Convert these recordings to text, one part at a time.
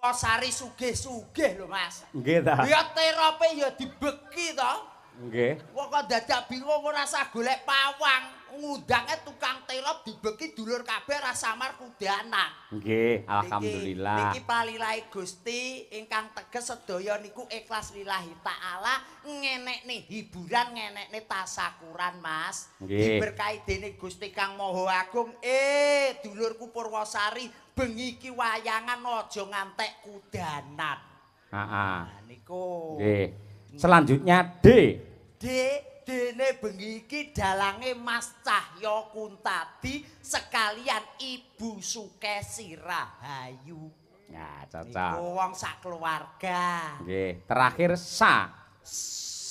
Purwosari sugih-sugih lho, Mas. Nggih ta. Ya terope ya dibeki to. Nggih. Wong kok dadak bingung ora usah golek pawang, ngundange tukang terop dibeki dulur kabeh ora samar kudanan. Nggih, alhamdulillah. Niki palilahi Gusti ingkang teges sedaya niku ikhlas lillahi taala, ngenekne hiburan, ngenekne tasakuran, Mas. Nggih. Diberkahi dening Gusti Kang Maha Agung. Dulurku Purwosari, bengi iki wayangan aja ngantek kudanan. Heeh. Nah niku. Nggih. Selanjutnya D. D, dene bengi iki dalange Mas Cahyo Kuntadi sekalian Ibu Sukesi Rahayu. Ya, cocok. Niku wong sak keluarga. Nggih, terakhir sa.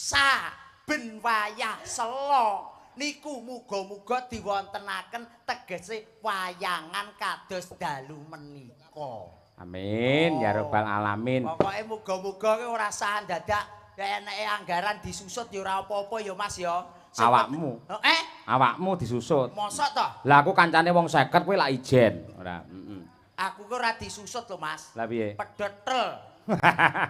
Sa ben wayah selo niku muga-muga diwontenaken tegese wayangan kados dalu menika. Amin ya rabbal alamin. Pokoke muga-muga ki ora sah dadak eneke anggaran disusut ya ora apa-apa ya Mas ya. Awakmu. Awakmu disusut. Mosok to? Lah aku kancane wong 50 kowe lak ijen. Ora, heeh. Aku ki ora disusut lho Mas. Lah piye? Pedhetel.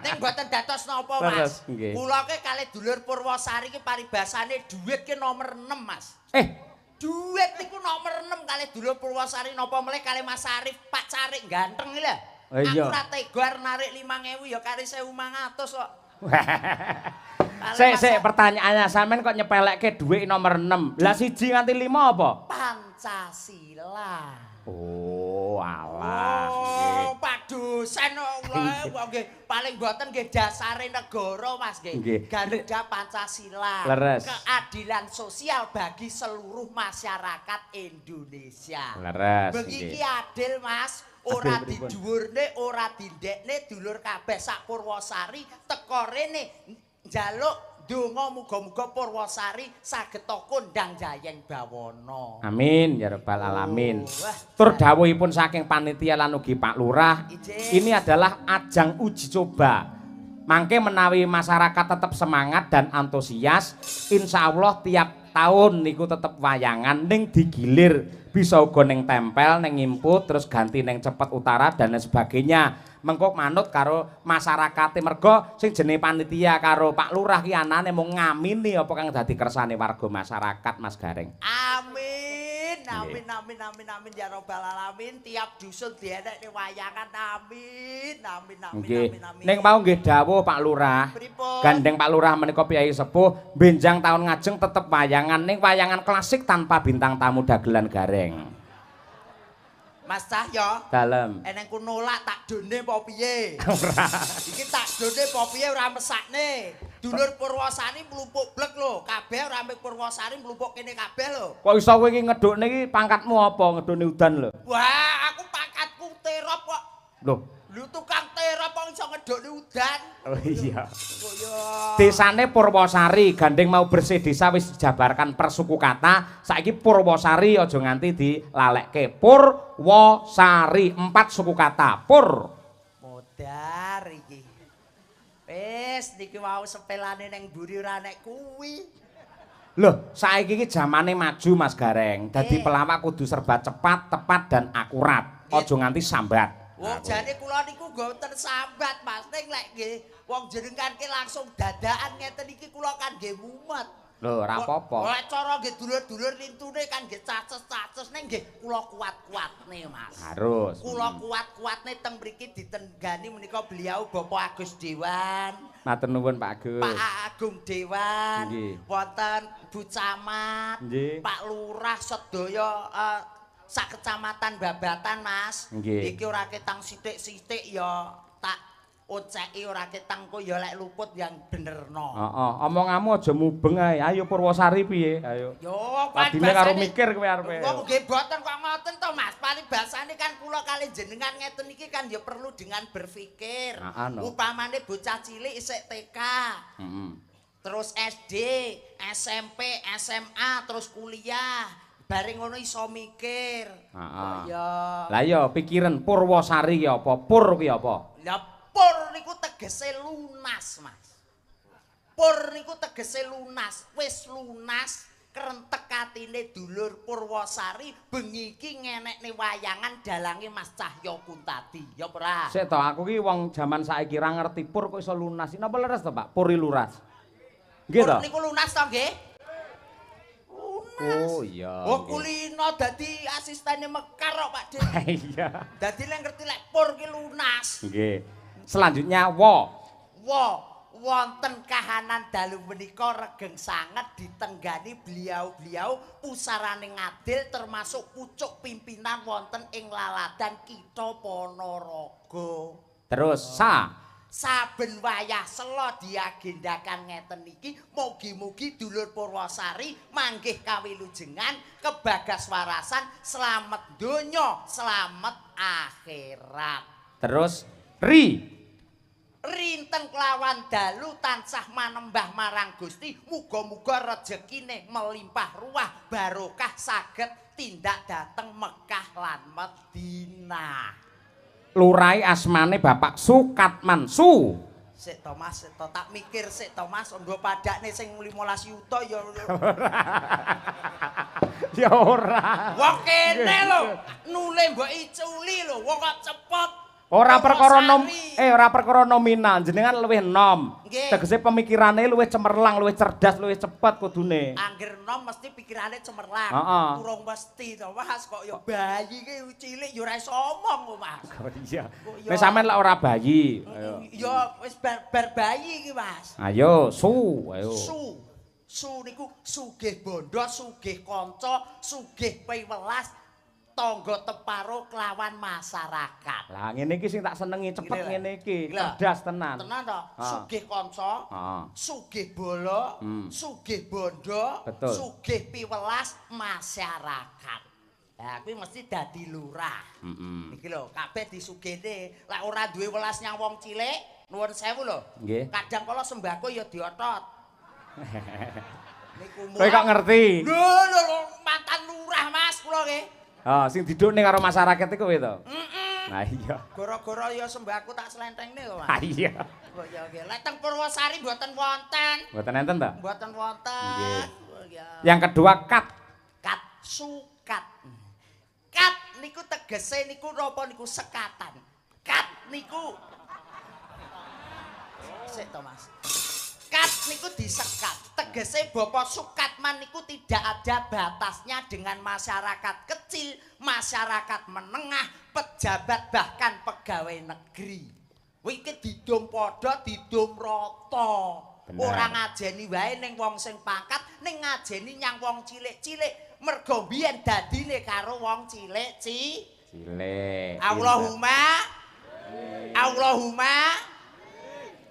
Ning mboten dados napa Mas. Kula ki kalih dulur Purwosari ki paribasane dhuwit ki nomor 6 Mas. Dhuwit niku nomor 6 kalih dulur Purwosari napa melih kalih Mas Arif Pak Carik ganteng iki lho. Aku ora tega arep narik 5000 ya kari 1500 kok. Sik sik pertanyaannya sampean kok nyepelekke dhuwit nomor 6. Lah 1 nganti 5 apa? Pancasila. Oh, alah. Oh, Pak dosen kok nggih paling mboten nggih dasare negara Mas nggih. Garuda Pancasila. Leres. Keadilan sosial bagi seluruh masyarakat Indonesia. Leres. Bengi iki adil Mas. Ora didhuwurne, ora dindekne dulur kabeh sak Purwosari teko rene njaluk donga muga-muga Purwosari saged kondang jayeng bawana. Amin ya rabbal alamin. Tur dawuhipun saking panitia lan ugi Pak Lurah, ini adalah ajang uji coba. Mangke menawi masyarakat tetap semangat dan antusias, insya Allah tiap tahun niku tetep wayangan ning digilir, bisa uga ning tempel, ning input, terus ganti ning Cepet Utara dan lain sebagainya. Mengko manut karo masyarakate, mergo sing jenenge panitia karo Pak Lurah ki anane mung ngamini apa kang dadi kersane warga masyarakat Mas Gareng. Amin. Amin amin amin amin ya rabbal alamin. Tiap dusun dienekne wayangan. Amin amin amin amin amin. Ning mau nggih dawuh Pak Lurah. Gandeng Pak Lurah menika piyai sepuh benjang tahun ngajeng tetep wayangan ning wayangan klasik tanpa bintang tamu dagelan Gareng. Mas Cahyo, dalem. Eneng ku nolak tak done apa piye? Ora. Iki tak done apa piye ora mesakne. Dulur Purwosari mlumpuk blek lho, kabeh ora mung Purwosari mlumpuk kene kabeh lho. Kok iso kowe iki ngedukne iki pangkatmu apa ngedukne udan lho? Wah, aku pangkatku terop kok. Lho, lho tukang terop kok iso ngedukne udan. Oh iya. Kok ya. Desane Purwosari, gandeng mau bersih desa wis dijabarkan per suku kata, saiki Purwosari aja nganti dilalekke. Purwosari 4 suku kata. Pur. Modar iki. Wis niki wau sepelane ning mburi ora nek kuwi. Loh, saiki iki jamane maju Mas Gareng. Dadi pelawak kudu serba cepat, tepat dan akurat. Aja nganti sambat. Wong jane kula niku mboten sambat Mas, ning lek nggih wong jenengan ki langsung dadakan ngeten iki kula kan nggih mumet. Lho, ora apa-apa. Lek cara nggih dulur-dulur lintune kan nggih caces-caces ning nggih kula kuat-kuatne Mas. Harus. Kula kuat-kuatne teng mriki ditenggani menika beliau Bapak Agus Dewan. Matur nuwun Pak Agus. Pak Agung Dewan, wonten Bu Camat, Pak Lurah sedaya sak kecamatan Babatan Mas. Iki ora ketang sithik-sithik ya tak oceki ora ketang kok ya lek luput yang benerno. Heeh, omonganmu aja mubeng ae. Ayo Purwosari piye? Ayo. Yo, padine karo mikir kowe arepe. Wong nggih mboten kok ngoten to Mas. Paribasane kan kula kali jenengan ngeten iki kan ya perlu dengan berpikir. Upamane bocah cilik isih TK. Heeh. Terus SD, SMP, SMA, terus kuliah. Bareng ngono iso mikir. Heeh. Ya. Lah iya pikiran Purwosari ki apa? Pur ki apa? Lah pur niku tegese lunas, Mas. Pur niku tegese lunas, wis lunas Krentek atine dulur Purwosari bengi iki ngenekne wayangan dalange Mas Cahya Kuntadi. Ya apa ora? Sik to, aku ki wong jaman saiki ra ngerti pur kok iso lunas. Napa leres to, Pak? Puri luras. Nggih to? Pur niku lunas to nggih? Lunas. Oh iya. Oh kulino dadi asistene Mekar kok Pak De. Iya. Dadi lek ngerti lek pur ki lunas. Nggih. Selanjutnya wo. Wo. Wonten kahanan dalu menika regeng sanget ditenggani beliau-beliau pusarane ngadil termasuk pucuk pimpinan wonten ing laladan Kitha Ponorogo. Terus sa saben wayah sela diagendakan ngeten iki mugi-mugi dulur Purwosari manggih kawilujengan kebagas warasan slamet donya slamet akhirat. Terus ri rinten kelawan dalu tansah manembah marang Gusti muga-muga rejekine melimpah ruah barokah saged tindak dateng Mekah lan Madinah. Lurai asmane Bapak Sukatman Su. Sik to Mas, sik to tak mikir sik to Mas, nggo padakne sing 15 yuta ya. Ya ora. Wong kene lho, nule mbok iculi lho, wong kok cepet. Ora perkara nom ora perkara nominal, jenengan luwih enom. Tegese pemikirane luwih cemerlang, luwih cerdas, luwih cepet kudune. Angger enom mesti pikirane cemerlang. Urung mesti to Mas, kok ya bayi ki cilik ya ora iso omong kok Mas. Oh iya. Nek sampean lek ora bayi. Ya wis bar bayi ki Mas. Ayo su, ayo. Su. Su niku sugih bondo, sugih kanca, sugih piwelas. Tangga teparo kelawan masyarakat. Lah ngene iki sing tak senengi cepet ngene iki, cerdas tenan. Tenan to, sugih kanca, sugih bala, sugih bondo, sugih piwelas masyarakat. Lah kuwi mesti dadi lurah. Iki lho, kabeh disugihne. Lek ora duwe welas nyang wong cilik, nuwun sewu lho. Kadang kala sembako ya diotot. Niku kowe kok ngerti? Lho lho, mantan lurah Mas kula nggih. Oh, sing didukne karo masyarakat iku kowe to? Heeh. Nah iya. Gara-gara ya sembako tak slentengne kok, Mas. Ha iya. Kok ya nggih. Lek teng Purwosari mboten wonten. Mboten enten to? Mboten wonten. Nggih. Yang kedua kat. Kat sukat. Kat niku tegese niku napa niku sekatan. Kat niku sik to, Mas. Kat niku disekat. Tegese Bapak Sukatman niku tidak ada batasnya dengan masyarakat kecil, masyarakat menengah, pejabat bahkan pegawai negeri. Kuwi iki didum padha, didum rata. Ora ngajeni wae ning wong sing pangkat, ning ngajeni nyang wong cilik-cilik. Mergo mbiyen dadine karo wong cilik cilik. Allahumma Allahumma.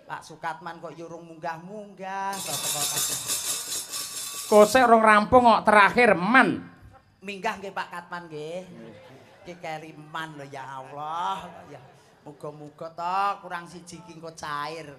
Pak Sukatman kok yo urung munggah-munggah to teko. Kosek rong rampung kok terakhir man. Minggah nggih Pak Katman nggih. Iki keri man lho ya Allah. Ya muga-muga to kurang siji iki engko cair.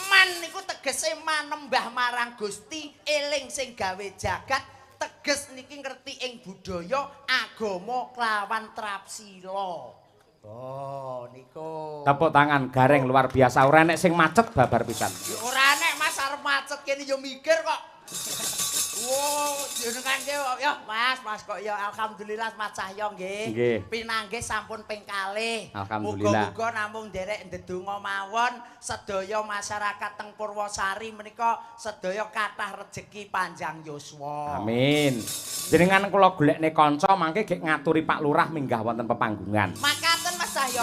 Man niku tegese manembah marang Gusti, eling sing gawe jagat, teges niki ngerti ing budaya, agama kelawan trapsila. Oh, niku. Tepuk tangan gareng luar biasa. Ora enek sing macet babar pisan. Ya ora enek Mas arep macet kene ya mikir kok. Wo, jenengan ki ya Mas, Mas kok ya alhamdulillah Mas Cahya nggih. Pinanggih sampun ping kalih. Alhamdulillah. Muga-muga namung nderek ndedonga mawon sedaya masyarakat teng Purwosari menika sedaya kathah rejeki panjang yuswa. Amin. Jenengan kula golekne kanca mangke gek ngaturi Pak Lurah minggah wonten pepanggungan. Makaten Mas Cahya.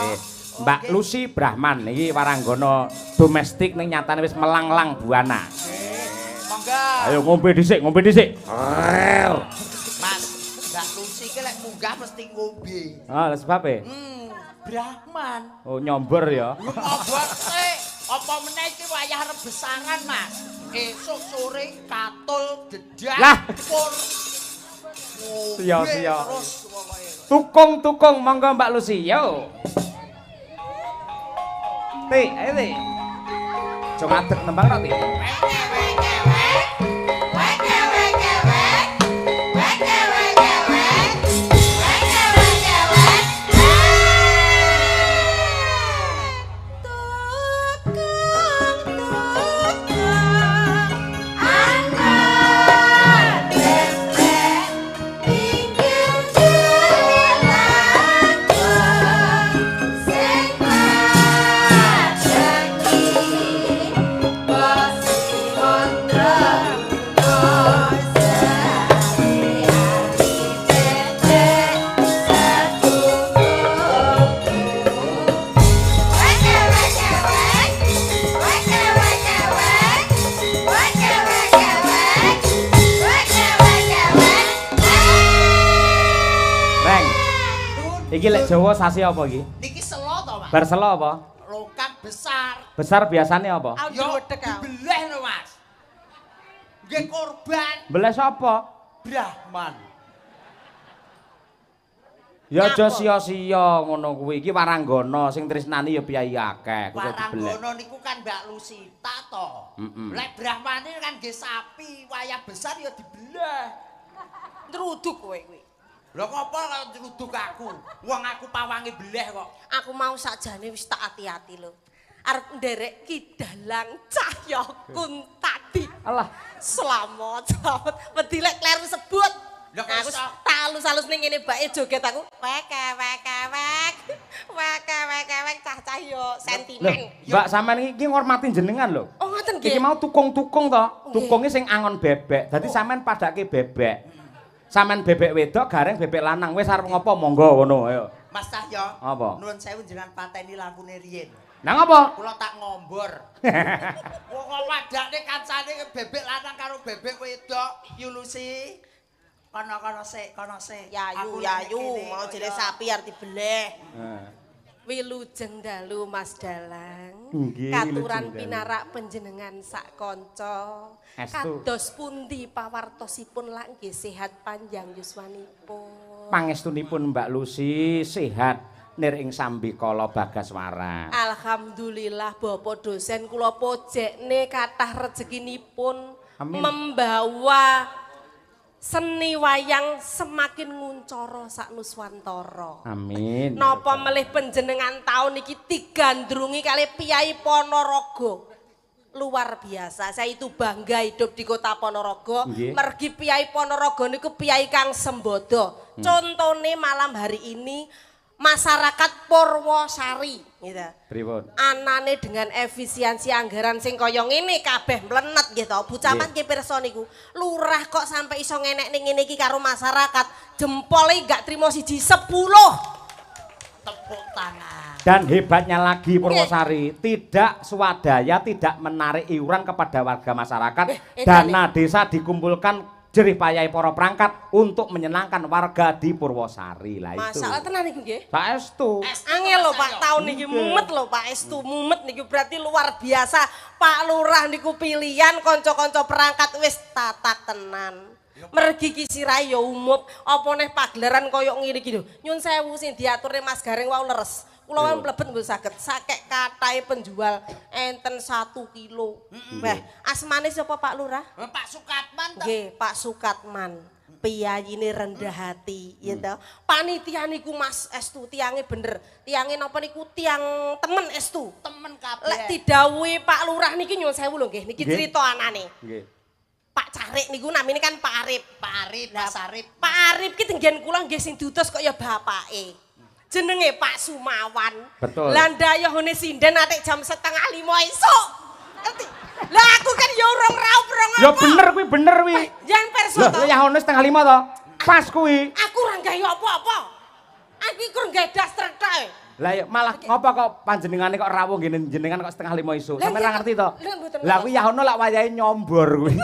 Mbak Lucy Brahman iki waranggana domestik ning nyatane wis melanglang buana. Monggo. Ayo ngombe dhisik, ngombe dhisik. Mas, Mbak Lucy ki lek munggah mesti ngombe. Ah, lha sebabe? Brahman. Oh, nyombor ya. Nyombor sik. Apa meneh iki wayah rebesangan, Mas. Esuk sore katul dedak pur. Siya-siya. Tukung-tukung monggo Mbak Lucy, yo. Ti, ayo Ti. Aja ngadeg nembang ra Ti. Tukang tukang Iki lek Jawa sasi apa iki? Niki selo to, Mas? Bar selo apa? Lokam besar. Besar biasane apa? Yo dibeleh lho, Mas. Nggih korban. Beleh sapa? Brahman. Ya aja sia-sia ngono kuwi. Iki waranggana sing tresnani ya piyayi akeh. Waranggana niku kan Mbak Lusita to. Lek Brahmane kan nggih sapi, wayah besar ya dibelah. Nruduk kowe kuwi. Lho ngopo kok nruduk aku? Wong aku pawange beleh kok. Aku mau sakjane wis tak ati-ati lho. Arep nderek Ki Dalang Cahya Kuntadi. Alah, selamat, selamat. Wedi lek kleru sebut. Aku tak alus-alus ning ngene bake joget aku. Wek wek wek. Wek wek wek cah-cah yo sentimen. Mbak sampean iki ngormati jenengan lho. Oh ngoten nggih. Iki mau tukung-tukung to. Tukunge sing angon bebek. Dadi sampean padake bebek. Sampean bebek wedok, gareng bebek lanang. Wis arep ngopo monggo ngono ayo. Mas Cahyo. Apa? Nuwun sewu jenengan pateni lampune riyin. Lah ngopo? Kula tak ngombor. Wong kok padakne kancane bebek lanang karo bebek wedok, Yulusi. Kono-kono sik, kono sik. Yayu, yayu, mau jere sapi arep dibeleh. Wilujeng dalu Mas Dalang. Katuran pinarak panjenengan sak kanca. Kados pundi pawartosipun lak nggih sehat panjang yuswanipun. Pangestunipun Mbak Lusi sehat nir ing sambikala bagaswara. Alhamdulillah Bapak dosen kula pojekne kathah rezekinipun membawa seni wayang semakin nguncara sak nuswantara. Amin. Napa melih panjenengan taun iki digandrungi kali Piyai Ponorogo. Luar biasa. Saya itu bangga hidup di kota Ponorogo. Mergi Piyai Ponorogo niku piyai kang sembodo. Contone malam hari ini masyarakat Purwosari gitu. Pripun? Anane dengan efisiensi anggaran sing kaya ngene kabeh mlenet nggih to. Bu Camat nggih pirsa niku. Lurah kok sampai iso ngenekne ngene iki karo masyarakat, jempole gak trimo siji 10. Tepuk tangan. Dan hebatnya lagi Purwosari, tidak swadaya, tidak menarik iuran kepada warga masyarakat. Dana desa dikumpulkan jerih payah para perangkat untuk menyenangkan warga di Purwosari. Lah itu. Masalah tenan niku nggih. Saestu. Angel lho Pak taun niki mumet lho Pak estu mumet niku berarti luar biasa. Pak Lurah niku pilihan kanca-kanca perangkat wis tatak tenan. Mergi ki sirahe ya umup, apa neh pagelaran koyo ngene iki lho. Nyun sewu sing diaturne Mas Gareng wau leres. Kula wae mlebet mboten saged. Sakek kathahe penjual enten 1 kilo. Wah, asmane sapa Pak Lurah? Pak Sukatman to. Nggih, Pak Sukatman. Piyayine rendah hati, ya to. Panitia niku Mas estu tiange bener. Tiange napa niku tiang temen estu. Temen kabeh. Lek didhawuhi Pak Lurah niki nyuwun sewu lho nggih, niki crita anane. Nggih. Pak Carik niku namine kan Pak Arif. Pak Arif, Mas Arif. Pak Arif ki tenggen kula nggih sing diutus kok ya bapake. Jenenge Pak Sumawan. Betul. Lah ndayahone sinden atik jam 4:30 esuk. Ngerti? Lah aku kan ya urung raup rong apa. Ya bener kuwi, bener kuwi. Yang perso to. Lah yahone 4:30 to. Pas kuwi. Aku ora gawe apa-apa. Aku iki kurang gawe daster tok. Lah ya malah ngopo kok panjenengane kok rawuh ngene jenengan kok 4:30 esuk. Sampe ora ngerti to. Lah kuwi yahono lak wayahe nyombor kuwi.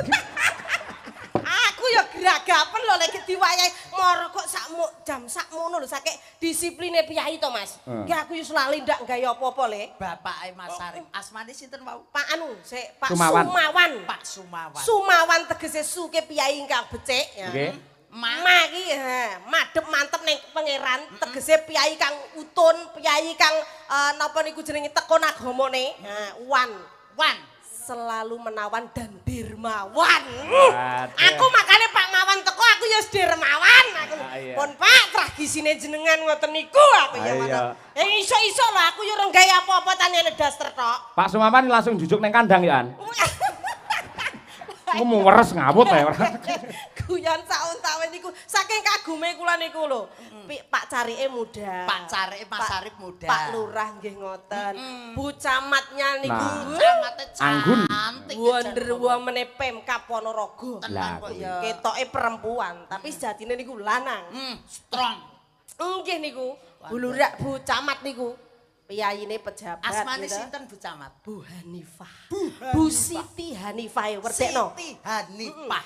Aku ya gragapen lho lek diwayahi moro kok sakmu jam sakmono lho sakek disipline piyai to Mas. Ki aku yo lali ndak gawe apa-apa le. Bapake Mas Arif. Asmane sinten wau? Pak anu, sik Pak Sumawan. Pak Sumawan. Sumawan tegese suke piyai ingkang becik ya. Nggih. Ma iki madhep mantep ning pangeran tegese piyai kang utun, piyai kang napa niku jenenge tekun agamane. Ha, wan. Wan. Selalu menawan dan dermawan. Aku makane Pak Mawan teko aku ya dermawan aku. Pun Pak tragisine jenengan ngoten niku aku ya ngono. Iso-iso lho aku ya ora gawe apa-apa tanyane daster tok. Pak Sumawan langsung jujuk ning kandang ya an. Aku mau weres ngawut ae ora. Guyon saun-sawen niku saking kagume kula niku lho. Pak Carike muda. Pak Carike Mas Arif muda. Pak Lurah nggih ngoten. Bu Camatnya niku camate cantik. Wonder Woman-e Pemkab Ponorogo. Tenan kok ya. Ketoke perempuan, tapi sejatine niku lanang. Strong. Nggih niku. Bu Lurah Bu Camat niku. Piyayine pejabat. Asmane sinten Bu Camat? Bu Hanifah. Bu Siti Hanifah werdekno. Siti Hanifah.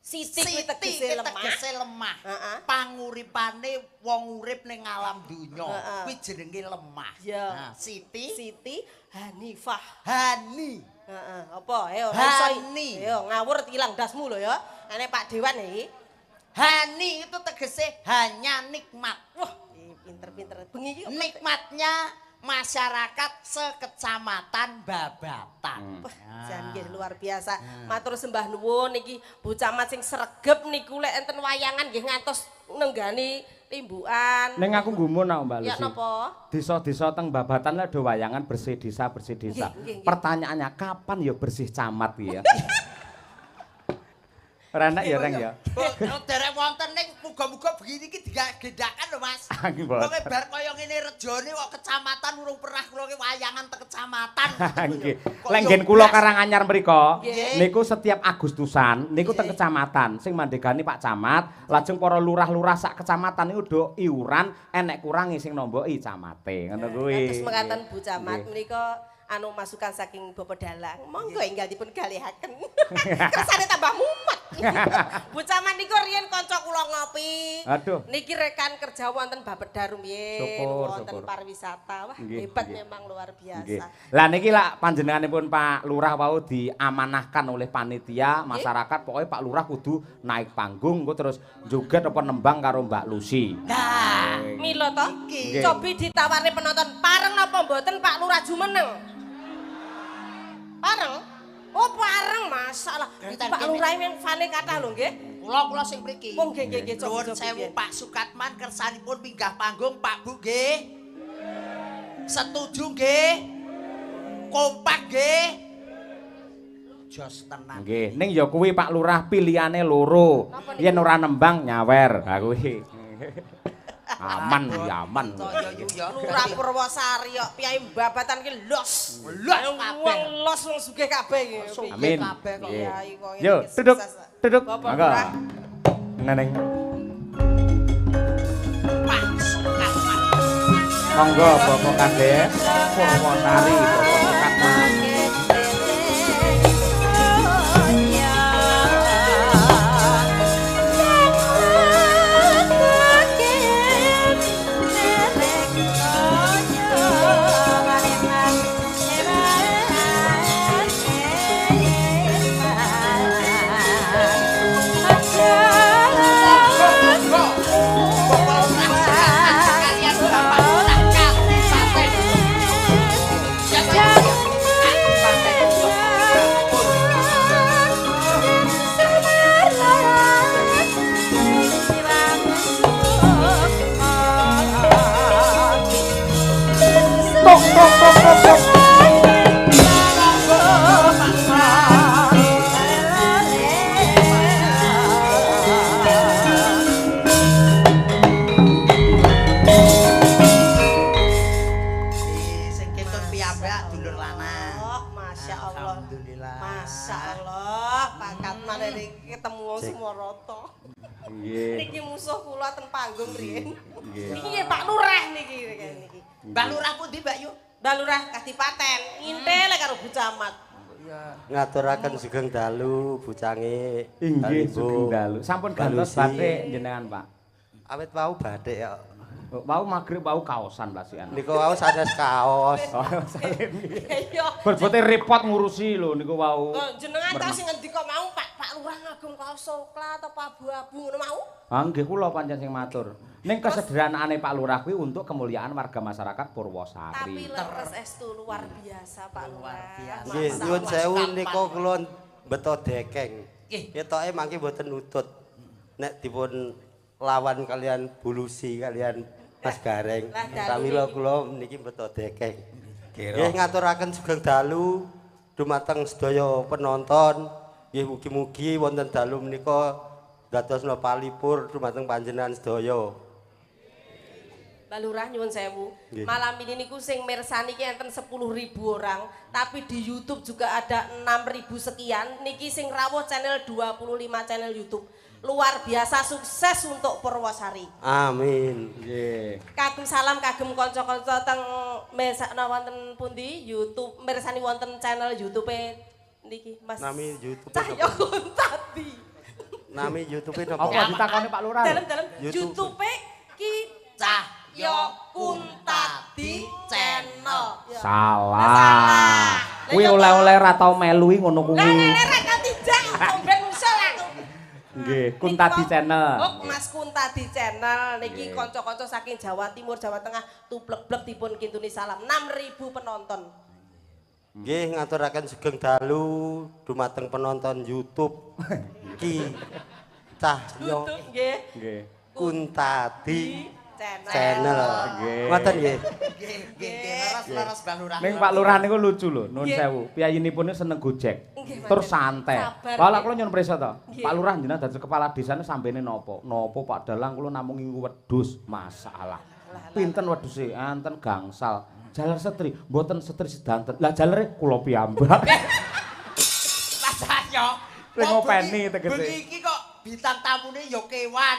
Siti kuwi tegese lemah. Tegese lemah. Panguripane wong urip ning alam donya kuwi jenenge lemah. Nah, Siti Siti Hanifah. Hani. Heeh, apa? Ayo Hani. Ayo ngawur ilang dasmu lho ya. Ane Pak Dewan iki. Hani itu tegese hanya nikmat. Wah, pinter-pinter. Bengi iki nikmatnya masyarakat sekecamatan Babatan. Wah, jan nggih luar biasa. Matur sembah nuwun niki Bu Camat sing sregep niku lek enten wayangan nggih ngantos nenggani timbukan. Ning aku gumun kok Mbak Lucy. Ya napa? Desa-desa teng Babatan lek do wayangan bersih desa, bersih desa. Nggih, nggih. Pertanyaannya kapan ya bersih camat iki ya? Ora enak ya Reng ya. Derek wonten ning muga-muga begini iki digendakan lho Mas. Pokoke bar kaya ngene rejone kok kecamatan urung pernah kula ki wayangan teng kecamatan. Nggih. Lek nggen kula Karanganyar mriku niku setiap Agustusan niku teng kecamatan sing mandegani Pak Camat, lajeng para lurah-lurah sak kecamatan niku do iuran enek kurangi sing nomboki camate. Ngono kuwi. Terus mekaten Bu Camat menika anu masukan saking Bapak Dalang, monggo enggal dipun galihaken. Kersane tambah mumet. Bu Camat niku riyen kanca kula ngopi. Aduh. Niki rekan kerja wonten Bapeda rumiyin, wonten pariwisata. Wah, hebat memang luar biasa. Lah niki lak panjenenganipun Pak Lurah wau diamanahkan oleh panitia masyarakat, pokoknya Pak Lurah kudu naik panggung engko terus joget apa nembang karo Mbak Lucy. Nah, mila to. Cobi ditawarne penonton pareng napa mboten Pak Lurah jumeneng? Pareng? Oh pareng masalah. Pak Lurah yang fane kathah lho nggih. Kula sing mriki. Oh nggih nggih nggih. Nuwun sewu Pak Sukatman kersanipun minggah panggung Pak Bu nggih. Setuju nggih? Kompak nggih? Jos tenan. Nggih, ning ya kuwi Pak Lurah pilihane loro. Yen ora nembang nyawer. Ha kuwi. Aman ya aman. Lurah Purwosari kok piyai Babatan ki los. Los kabeh. Wong los wong sugih kabeh iki. Amin. Kabeh kok piyai kok. Yo duduk, duduk. Monggo. Neneng. Pak Sukatman. Monggo Bapak Kades Purwosari Bapak Sukatman. Sing ketut piyambak dulur lanang. Oh, Masya Allah. Alhamdulillah. Masya Allah, Pak Katman ini ketemu wong Sumoroto. Nggih. Niki musuh kula ten panggung riyin. Nggih. Niki nggih Pak Lurah niki niki. Mbak Lurah pundi Mbak Yu? Mbak Lurah Kadipaten, ngintil karo Bu Camat. Ngaturaken sugeng dalu bucange. Inggih sugeng dalu. Sampun gantos batik jenengan, Pak. Awit wau batik ya. Wau magrib wau kaosan pasian. Niku wau sanes kaos. Oh, salim. Iya. Berbote repot ngurusi lho niku wau. Jenengan ta sing ngendika mau Pak Pak Lurah ngagem kaos coklat apa abu-abu ngono mau? Ah nggih kula pancen sing matur. Ning kesederhanaane Pak Lurah kuwi untuk kemuliaan warga masyarakat Purwosari. Tapi leres estu luar biasa Pak Lurah. Nggih, nyuwun sewu nika kula beto dekeng. Ketoke mangke mboten nutut. Nek dipun lawan kalian Bu Lucy kalian Mas Gareng. Pramila kula niki beto dekeng. Nggih ngaturaken sugeng dalu dumateng sedaya penonton. Nggih mugi-mugi wonten dalu menika dadosna palipur dumateng panjenengan sedaya. Mbak Lurah nyuwun sewu. Malam ini niku sing mirsani iki enten 10.000 orang, tapi di YouTube juga ada 6.000 sekian. Niki sing rawuh channel 25 channel YouTube. Luar biasa sukses untuk Purwosari. Amin. Nggih. Kagem salam kagem kanca-kanca teng mirsakna wonten pundi YouTube, mirsani wonten channel YouTube-e niki Mas. Nami YouTube Cahyo Kuntadi. Nami YouTube-e napa? Apa ditakoni Pak Lurah? Dalem-dalem YouTube-e Ki Cahyo Kuntadi Channel. Salah. Kuwi oleh-oleh ra tau melu ngono kuwi. Lah lele ra tau dijak ben musul aku. Nggih, Kuntadi Channel. Oh, Mas Kuntadi Channel niki kanca-kanca saking Jawa Timur, Jawa Tengah tuplek-blek dipun kintuni salam 6.000 penonton. Nggih, ngaturaken sugeng dalu dumateng penonton YouTube Ki Cahyo nggih. Kuntadi Channel. Ngoten nggih. Nggih, nggih, leres-leres Mbah Lurah. Ning Pak Lurah niku lucu lho, nuwun sewu. Piyayinipun seneng Gojek. Terus santai. Lah kula nyuwun prisa to. Pak Lurah jenengan dados kepala desane sambene napa? Napa Pak Dalang kula namung ngingu wedhus. Masalah. Pinten wedhuse? Enten gangsal. Jaler setri, mboten setri sedanten. Lah jalere kula piyambak. Mas Cahyo. Sing ngopeni tegese. Bengi iki kok bintang tamune ya kewan.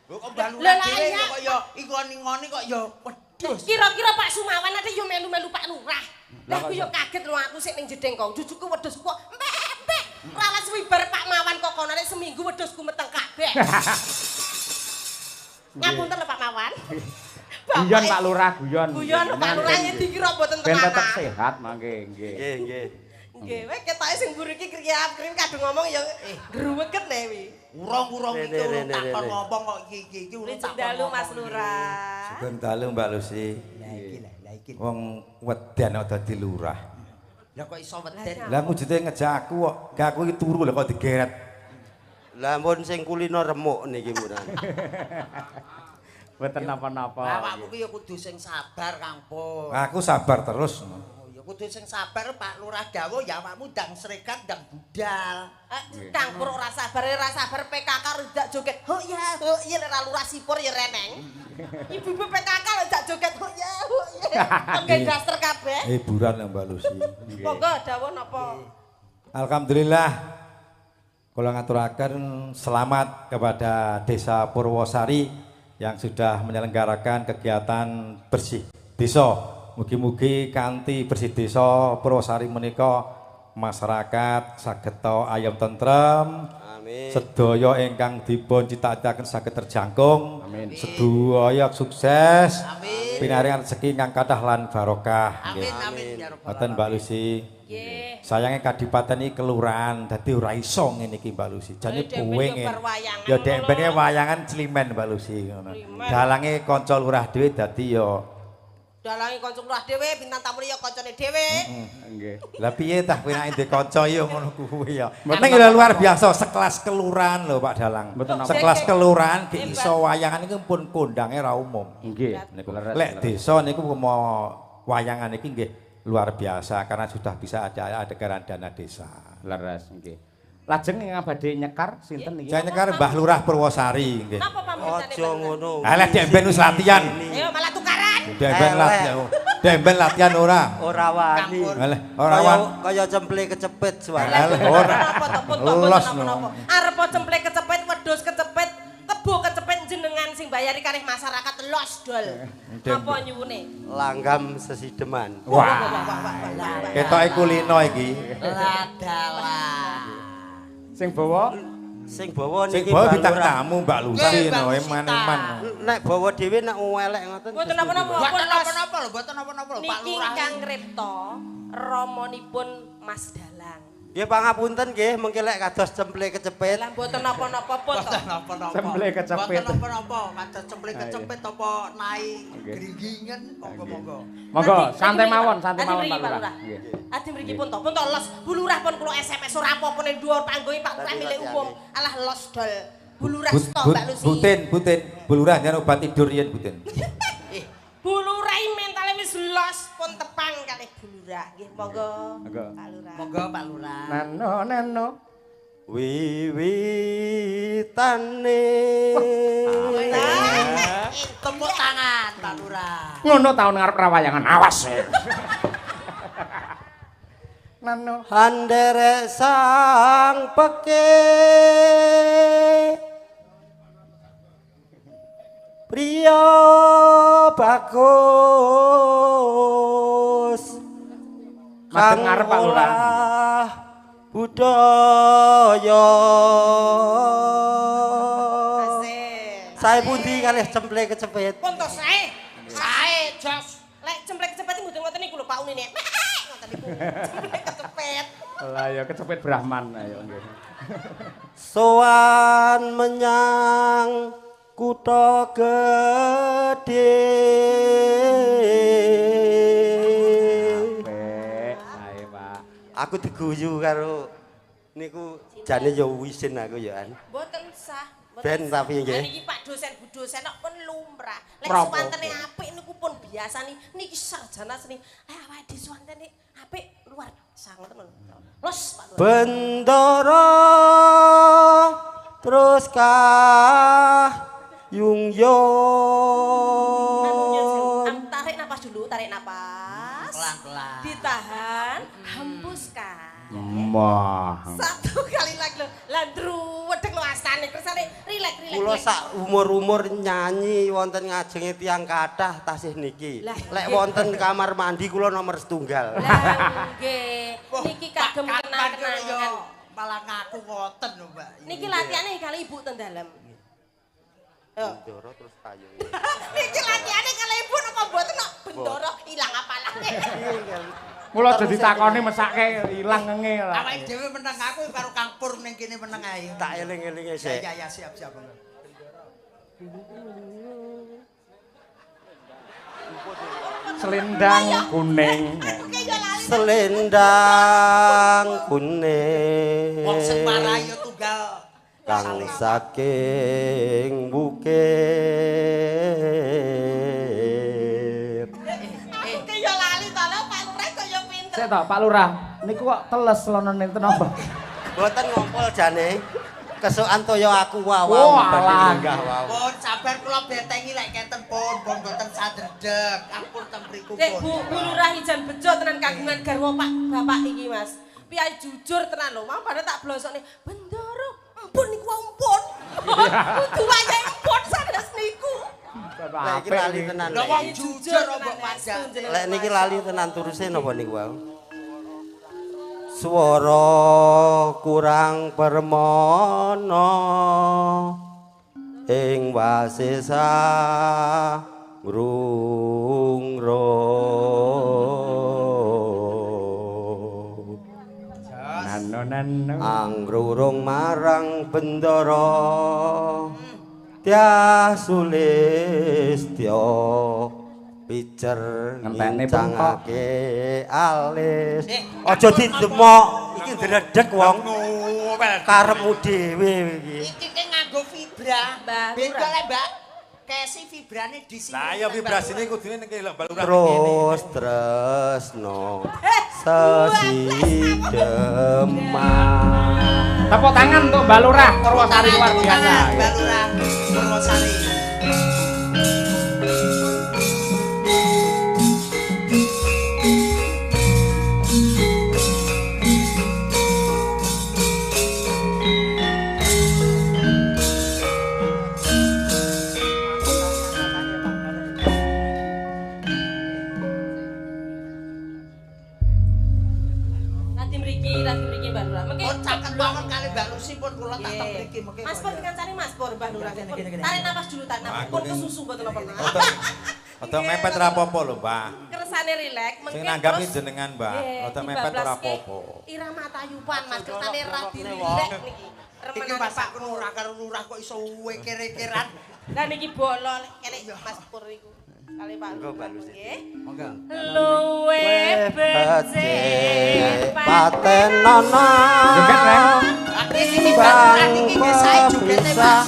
Lho kok Mbah Lurah dhewe kok ya ingoni-ngoni kok ya wedhus. Kira-kira Pak Sumawan ate ya melu-melu Pak Lurah. Lah aku ya kaget lho aku sik ning jedeng kok. Jujuku wedhusku kok empek-empek. Ora suwi bar Pak Mawan kok konone seminggu wedhusku meteng kabeh. Ngapunten lho Pak Mawan. Guyon Pak Lurah, guyon. Guyon Pak Lurah dikira mboten tenanan. Ben tetep sehat mangke nggih. Nggih, nggih. Nggih, weh ketoke sing mburi iki kriap-krip kadung ngomong ya gruweket ne wi. Urung-urung iki urung takon ngomong kok iki iki urung takon. Dalu Mas Lurah. Sugeng dalu Mbak Lusi. Lah iki lah iki. Wong weden kok dadi lurah. Lah kok iso weden? Lah wujude ngejak aku kok, gak aku iki turu lho kok digeret. Lah ampun sing kulino remuk niki murah. Mboten napa-napa. Awakmu ki ya kudu sing sabar Kang Pur. Aku sabar terus. Ya kudu sing sabar Pak Lurah dawuh ya awakmu ndang srekat ndang budal. Kang Pur ora sabar, ora sabar PKK ndak joget. Ho ya, ho ya ora lurah sipur ya reneng. Ibu-ibu PKK lho ndak joget ho ya, ho ya. Nggih daster kabeh. Hiburan lho Mbak Lusi. Monggo dawuh napa? Alhamdulillah kula ngaturaken selamat kepada Desa Purwosari yang sudah menyelenggarakan kegiatan bersih desa. Mugi-mugi kanthi bersih desa Purwosari menika masyarakat saged ayem tentrem. Amin. Sedaya ingkang dipun cita-citaken saged terjangkung. Amin. Sedaya sukses. Amin. Pinaringan rezeki ingkang kathah lan barokah. Amin amin ya rabbal alamin. Mbak Lusi. Nggih. Sayange kadipaten iki kelurahan dadi ora iso ngene iki Mbak Lusi. Jane pengen. Ya dek ben wayangan climen Mbak Lusi ngono. Dalange kanca lurah dhewe dadi ya dalange kanca lurah dhewe, bintang tamune ya kancane dhewe. Nggih. Lah piye tah penake ndek kanca ya ngono kuwi ya. Ning luar biasa sekelas kelurahan lho Pak Dalang. Sekelas kelurahan ge iso wayangan iki pun kondange ra umum. Nggih. Lek desa niku mau wayangan iki nggih luar biasa karena sudah bisa ada anggaran dana desa. Leres nggih. Lajeng ingkang badhe nyekar sinten niki? Saya nyekar Mbah Lurah Purwosari nggih. Napa pamritane? Aja ngono. Alah dek ben wis latihan. Ayo malah tukaran. Dek ben latihan. Dek ben latihan ora. Ora wani. Alah ora wani. Kaya cemple kecepit suara. Alah ora. Napa to pun arep cemple kecepit, wedhus kecepit, kebo kecepit jenengan sing bayari kalih masyarakat los dol. Napa nyuwune? Langgam sesideman. Wah. Ketoke kulino iki. Ladalah. Sing bawa sing bawa niki sing bawa bintang tamu Mbak Lusi no eman-eman. Nek bawa dhewe nek elek ngoten. Mboten napa-napa. Mboten napa-napa lho, mboten napa-napa lho Pak Lurah. Niki ingkang ngripta ramanipun Mas Dalang. Nggih pangapunten nggih mengki lek kados cemple kecepit. Lah mboten napa-napa pun to. Mboten napa-napa. Cemple kecepit. Mboten napa-napa, kados cemple kecepit apa naik gringgingen monggo-monggo. Monggo santai mawon, santai mawon Pak Lurah. Nggih. Adi mriki pun to, pun to los. Bu Lurah pun kula SMS ora apa-apa ning dhuwur panggonge Pak Lurah milik umum. Alah los dol. Bu Lurah sto Mbak Lusi. Butin, butin. Bu Lurah nyen obat tidur yen butin. Bu Lurah mentale wis los pun tepang kalih Bu Lurah. Nggih monggo Pak Lurah. Monggo Pak Lurah. Nano nano wiwitane. Tepuk tangan Pak Lurah. Ngono taun ngarep rawayangan awas. Nano handerek sang peke priya bagus madhep ngarep Pak Lurah budaya. Sae pundi kalih cemple kecepit. Pun to sae. Sae jos. Lek cemple kecepit mboten ngoten niku lho Pak Unine. Ngoten niku. Cemple kecepit. Lah ya kecepit Brahman ayo nggih. Sowan menyang kutha gedhe. Apik, sae Pak. Aku diguyu karo niku jane ya wisin aku ya an. Mboten sah. Ben tapi nggih. Niki Pak dosen Bu dosen kok pun lumrah. Lek suwantene apik niku pun biasa nih. Niki sarjana seni. Lek awake dhewe suwantene apik luar biasa ngoten lho. Los Pak Lurah. Bendara terus kayung yo. Tarik napas dulu, tarik napas. Pelan-pelan. Ditahan, hembuskan. Wah. Satu kali lagi lho. Lah ndruwedeg lho astane kersane rileks rileks. Kula sak umur-umur nyanyi wonten ngajenge tiyang kathah tasih niki. Lek wonten kamar mandi kula nomor setunggal. Lah nggih. Niki kagem kenang-kenangan. Malah ngaku ngoten lho, Mbak. Niki latihane kali ibu ten dalem. Bendoro terus payung. Niki latihane kali ibu napa mboten kok bendoro ilang apalane. Mula aja ditakoni mesake ilang ngenge lah. Awake dhewe meneng aku karo Kang Pur ning kene meneng ae. Tak eling-elinge sik. Ya ya siap siap. Selendang kuning. Selendang kuning. Wong sing warai ya tunggal kang saking bukit. Aku ki ya lali to lho Pak Lurah kok ya pinter. Sik to Pak Lurah, niku kok teles lonone enten apa? Mboten ngompol jane. Kesukan toya aku wae badhe lenggah wae. Pun sabar kula betengi lek kenten pun pun mboten sadredeg. Ampun teng mriku pun. Nek Bu Lurah ijan bejo tenan kagungan garwa Pak Bapak iki Mas. Piye jujur tenan lho, mau padha tak blosokne bendoro. Ampun niku ampun. Kudu wayahe ampun sanes niku. Lek iki lali tenan. Lho wong jujur mbok pajak. Lek niki lali tenan turuse napa niku wae? Swara kurang permana ing wasesa ngrungrung. Nano nano angrurung marang bendara Dyah Sulistya picer ngincangake alis. Aja didemok, iki ndredeg wong. Karepmu dhewe iki. Iki ki nganggo fibra. Beda lek Mbak. Kesi vibrane di sini. Lah ya vibrasine kudune ning kene lho Mbak Lurah. Terus tresno sesideman. Tepuk tangan untuk Mbak Lurah Purwosari luar biasa. Mbak Lurah Purwosari. Mas Pur dikancani Mas Pur Mbah Lurah. Tarik napas dulu, tarik napas. Pun kesusu mboten napa-napa. Rada mepet ora apa-apa lho, Mbah. Kersane rileks, mengke sing nanggapi jenengan, Mbah. Rada mepet ora apa-apa. Irama tayupan Mas, kersane radi rileks niki. Iki Mas aku lurah karo lurah kok iso kere-keran. Lah niki bolo kene Mas Pur niku. Kali Pak Lurah nggih. Monggo. Luwe becik patenono. Iki Mbak iki nggih sae jogete Mas.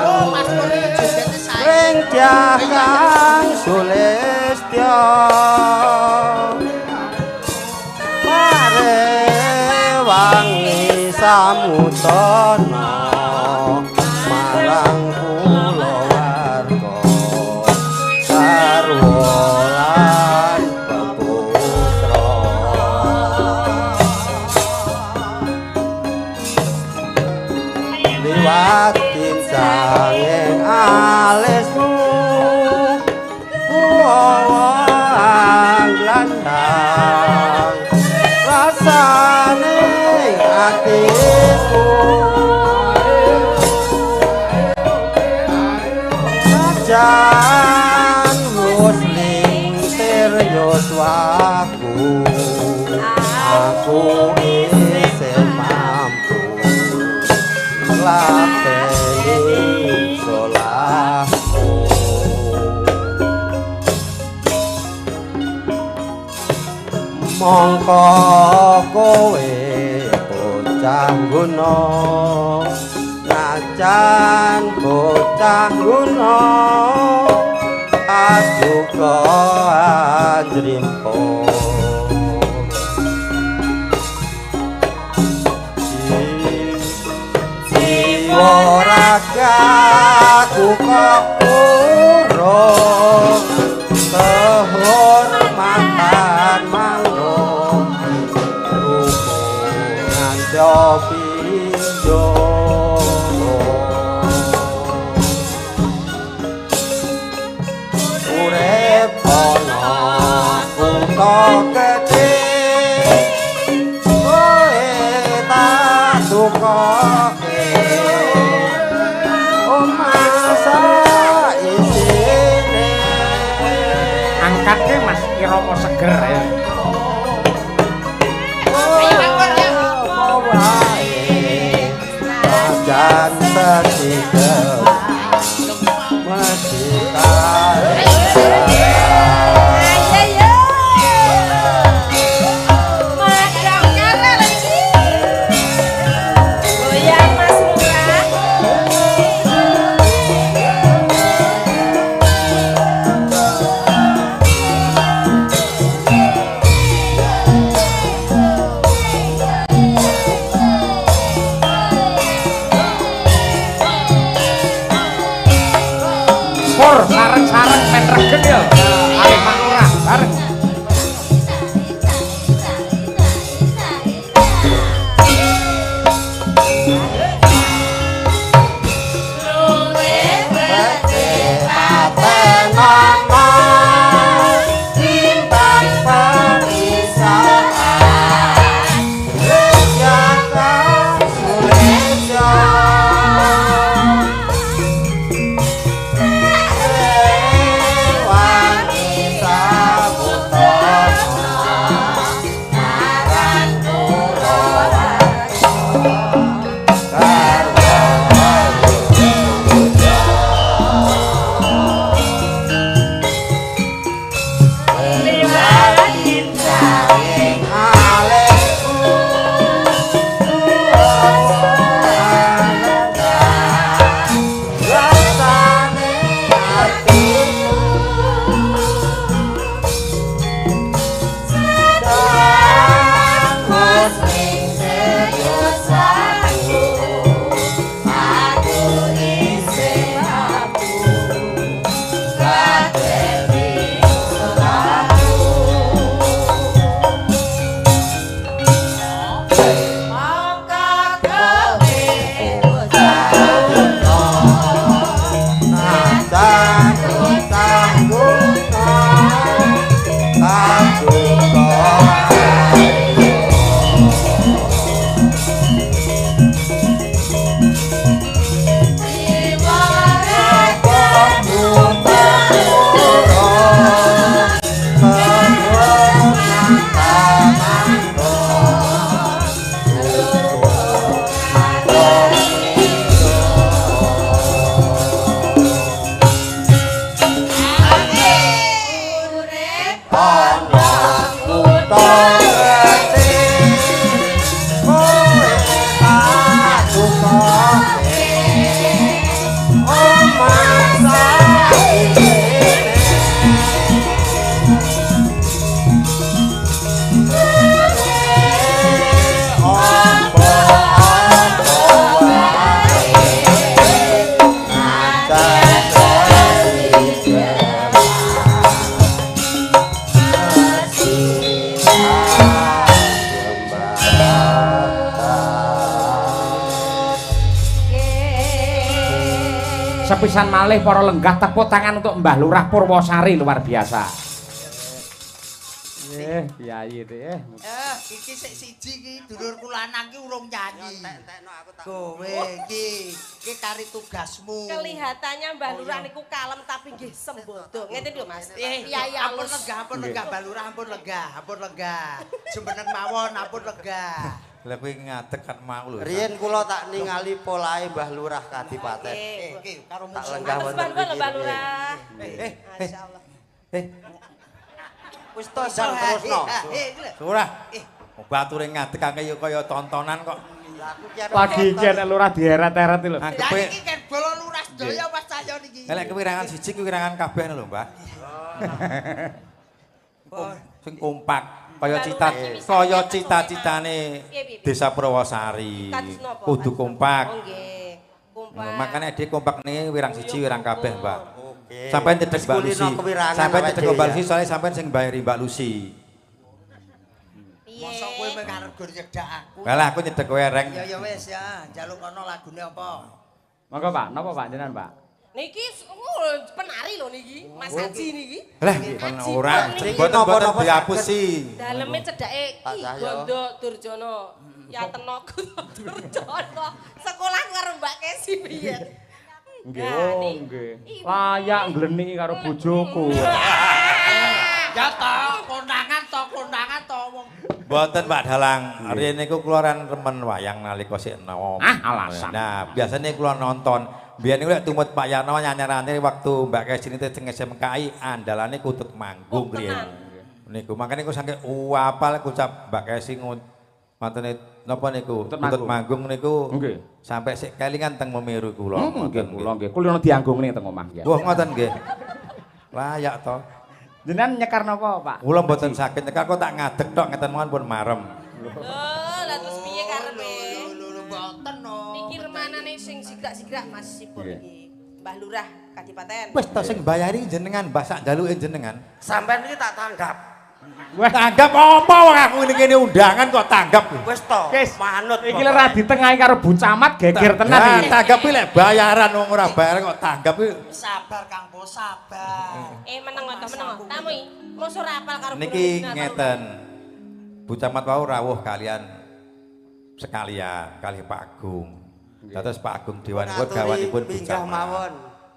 Oh, Mas Pur iki jogete sae. Ring Dyah Kang Sulistya. Pare wangi samutana marang kulawarga garwa lan peputra. Liwat kincanging alismu kuwang landang rasane atiku. Aku aku isih mampu nglateni salahku. Mongko kowe bocah guna, najan bocah guna, ajuka anjrimpo. Jiwa ragaku kok urung kehormatan mangrung rukungan pindho. Urip ana kutha gedhe kowe tak tukoke omah saisine. Angkatke Mas Irama seger ya. Jan sedih mesti tarik. Ayo madang nyala lagi. Goyang Mas Lurah. Pur sareng-sareng men regeng ya. Ayo Pak Lurah bareng. Sepisan malih para lenggah tepuk tangan untuk Mbah Lurah Purwosari luar biasa. Piyayi eh. Iki sik siji iki dulurku lanang iki urung nyanyi. Kowe iki iki kari tugasmu. Kelihatannya Mbah Lurah niku kalem tapi nggih sembodo. Ngeten lho Mas. Piyayi ampun lega, ampun lega Mbah Lurah, ampun lega, ampun lega. Jumeneng mawon, ampun lega. Lah kowe ngadeg kan mau lho. Riyen kula tak ningali polahe Mbah Lurah Kadipaten. Iki karo Tak musuh. lenggah wonten Lho Mbah Lurah. Masyaallah. Wis to jan terusno. Lurah. Bature ngadeg akeh ya kaya tontonan kok. Lagi iki nek lurah dieret-eret lho. Lah iki kan bolo lurah sedaya Mas Cahyo niki. Lek kewirangan siji kewirangan kabeh lho, Mbah. Sing kompak kaya cita kaya cita-citane Desa Purwosari. Kudu kompak. Oh nggih. Kompak. Makane dhek kompak niki wirang siji wirang kabeh, Mbah. Sampeyan cedhek Mbak Lucy. Sampeyan cedhek Mbak Lucy soalnya sampeyan sing mbayari Mbak Lucy. Mosok kowe mek arep gur nyedak aku. Lah aku nyedek kowe reng. Ya ya wis ya, njaluk kono lagune apa? Monggo Pak, napa Pak jenengan Pak? Niki penari lho niki, Mas Haji niki. Lah ora, mboten dihapusi. Daleme cedhake Ki Gondo Durjana. Ya Tenaga Durjana. Sekolah karo Mbak Kesi biyen. Nggih, oh nggih. Layak ngleniki karo bojoku. Ya to, kondangan to wong. Mboten Pak Dalang, riyen niku kula remen wayang nalika sik enom. Ah, alasan. Nah, biasane kula nonton. Biyen niku lek tumut Pak Yarno nyanyarane waktu Mbak Kesi niku teng SMKI andalane kutut manggung riyen. Niku makane niku saking apal kucap Mbak Kesi mantene napa niku kutut manggung niku sampai sik kelingan teng Memeru kula. Nggih kula nggih. Kula dianggungne teng omah nggih. Wah ngoten nggih. Layak to. Jenengan nyekar napa, Pak? Kula mboten saged nyekar kok tak ngadeg tok ngeten mawon pun marem. Lho, lah terus piye karepe? Lho, mboten no. Niki remanane sing sigrak-sigrak Mas Sipur iki. Mbah Lurah Kadipaten. Wis to sing bayari jenengan, Mbah sak jaluke jenengan. Sampeyan iki tak tanggap. Wah, tanggap apa wong aku ngene kene undangan kok tanggap. Wis to, manut. Iki lho ra ditengahi karo Bu Camat geger tenan iki. Tanggap iki lek bayaran wong ora bayaran kok tanggap iki. Sabar Kang Po, sabar. Meneng to, meneng. Tamu iki mosok ora apal karo niki ngeten. Bu Camat wau rawuh kalian sekalian kalih Pak Agung. Dados Pak Agung Dewan gawanipun Bu Camat. Mawon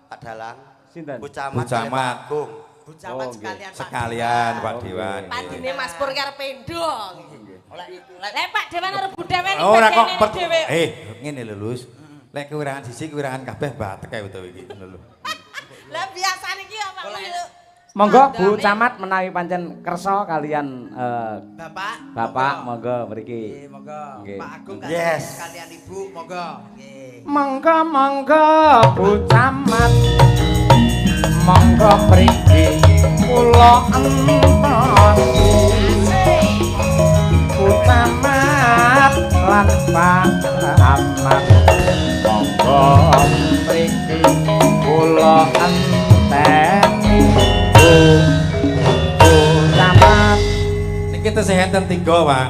Pak Dalang. Sinten? Bu Camat. Agung. Bu Camat sekalian sekalian Pak Dewan. Padine Mas Pur karo Pendong. Lek Pak Dewan karo Bu Dewan iki ora kok dhewe. Ngene lho Lus. Lek kewirangan siji kewirangan kabeh batek ae utawa iki ngono lho. Lah biasane iki apa Monggo Bu Camat menawi pancen kersa kalian Bapak. Bapak monggo mriki. Nggih, monggo. Pak Agung kalian Ibu monggo. Nggih. Monggo monggo Bu Camat. Monggo mriki kula entosi. Bu Camat lan Pak Camat. Monggo mriki kula enteni. Bu Camat. Niki tesih enten 3, Pak.